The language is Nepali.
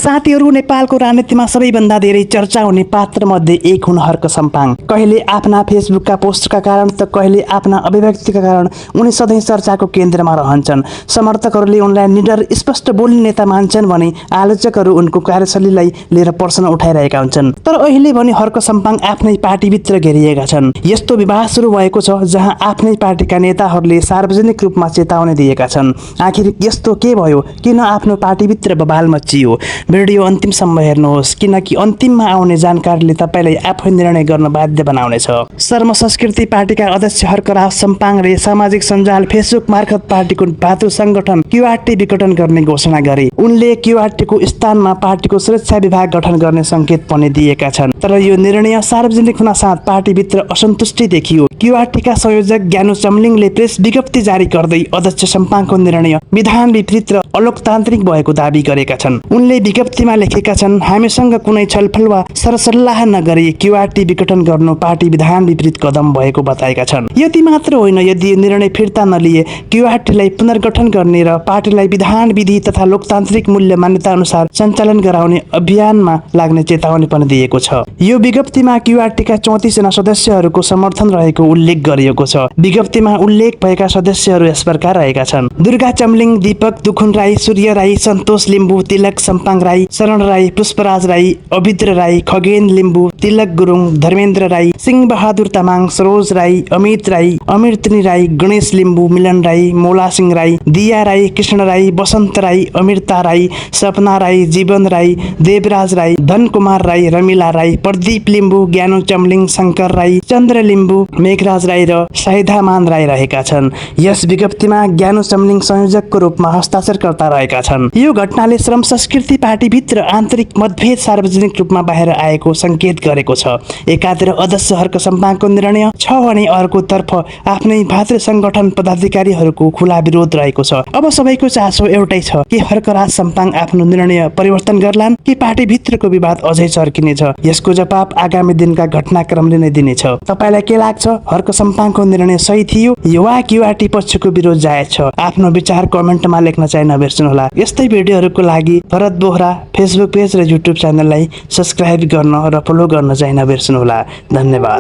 साथीहरू, नेपालको राजनीतिमा सबैभन्दा धेरै चर्चा हुने पात्र मध्ये एक हुन् हर्क सम्पाङ। कहिले आफ्ना फेसबुकका पोस्टका कारण त कहिले आफ्ना अभिव्यक्तिका कारण उनी सधैँ चर्चाको केन्द्रमा रहन्छन्। समर्थकहरूले उनलाई निडर स्पष्ट बोल्ने नेता मान्छन् भने आलोचकहरू उनको कार्यशैलीलाई लिएर प्रश्न उठाइरहेका हुन्छन्। तर अहिले भने हर्क सम्पाङ आफ्नै पार्टीभित्र घेरिएका छन्। यस्तो विवाद सुरु भएको छ जहाँ आफ्नै पार्टीका नेताहरूले सार्वजनिक रूपमा चेतावनी दिएका छन्। आखिर यस्तो के भयो? किन आफ्नो पार्टीभित्र बवाल मचियो? भिडियो अन्तिमसम्म हेर्नुहोस्, किनकि अन्तिममा आउने जानकारीले तपाईँलाई आफै निर्णय गर्न बाध्य बनाउनेछ। शर्म संस्कृति पार्टीका अध्यक्ष हर्कराज सम्पाङले सामाजिक सञ्जाल फेसबुक मार्फत पार्टीको भातृ संगठन क्युआरटी विघटन गर्ने घोषणा गरे। उनले क्युआरटीको स्थानमा पार्टीको सुरक्षा विभाग गठन गर्ने संकेत पनि दिएका छन्। तर यो निर्णय सार्वजनिक हुन साथ पार्टीभित्र असन्तुष्टि देखियो। क्युआरटीका संयोजक ज्ञानु चम्लिङले प्रेस विज्ञप्ति जारी गर्दै अध्यक्ष सम्पाङको निर्णय विधान विपरीत र अलोकतान्त्रिक भएको दावी गरेका छन्। उनले विज्ञप्तिमा लेखेका छन्, हामीसँग कुनै छलफल वा सरसल्लाह नगरी क्युआरटी विघटन गर्नु पार्टी विधान विपरीत कदम भएको बताएका छन्। यति मात्र होइन, यदि निर्णय फिर्ता नलिए क्युआरटीलाई पुनर्गठन गर्ने र पार्टीलाई विधान विधि तथा लोकतान्त्रिक मूल्य मान्यता अनुसार सञ्चालन गराउने अभियानमा लाग्ने चेतावनी पनि दिएको छ। यो विज्ञप्तिमा क्युआरटीका 34 जना सदस्यहरूको समर्थन रहेको उल्लेख गरिएको छ। विज्ञप्तिमा उल्लेख भएका सदस्यहरू यस प्रकार रहेका छन्: दुर्गा चम्लिङ, दीपक दुखुन राई, सूर्य राई, सन्तोष लिम्बू, तिलक सम्पाङ राई, शरण राई, पुष्पराज राई, अभिद्र राई, खगेन लिम्बू, तिलक गुरुङ, धर्मेन्द्र राई, सिंह बहादुर तामाङ, सरोज राई, अमित राई, अमृतनी राई, गणेश लिम्बू, मिलन राई, मोला सिंह राई, दिया राई, कृष्ण राई, बसन्त राई, अमृता राई, सपना राई, जीवन राई, देवराज राई, धन कुमार राई, रमिला राई, प्रदीप लिम्बू, ज्ञानु चम्लिङ, शङ्कर राई, चन्द्र लिम्बू, मेघराज राई र शाहिदामान राई रहेका छन्। यस विज्ञप्तिमा ज्ञानु चम्लिङ संयोजकको रूपमा हस्ताक्षरकर्ता रहेका छन्। यो घटनाले श्रम संस्कृति पार्टीभित्र आन्तरिक मतभेद सार्वजनिक रूपमा बाहिर आएको संकेत गरेको छ। एकातिर अध्यक्ष हर्क सम्पाङको निर्णय छ भने अर्कोतर्फ आफ्नै भातृ संगठन पदाधिकारीहरूको खुला विरोध रहेको छ। अब सबैको चासो एउटै छ कि हर्कराज सम्पाङ आफ्नो निर्णय परिवर्तन गर्लान् कि पार्टीभित्रको विवाद अझै चर्किनेछ। यसको जवाब आगामी दिनका घटनाक्रमले नै दिनेछ। तपाईँलाई के लाग्छ? हर्क सम्पाङको निर्णय सही थियो वा क्युआरटी पक्षको विरोध जायज छ? आफ्नो विचार कमेन्टमा लेख्न चाहिँ नबिर्सनुहोला। यस्तै भिडियोहरूको लागि भरत बोहरा फेसबुक पेज र युट्युब च्यानललाई सब्स्क्राइब गर्न र फलो गर्न चाहिँ नबिर्सनुहोला। धन्यवाद।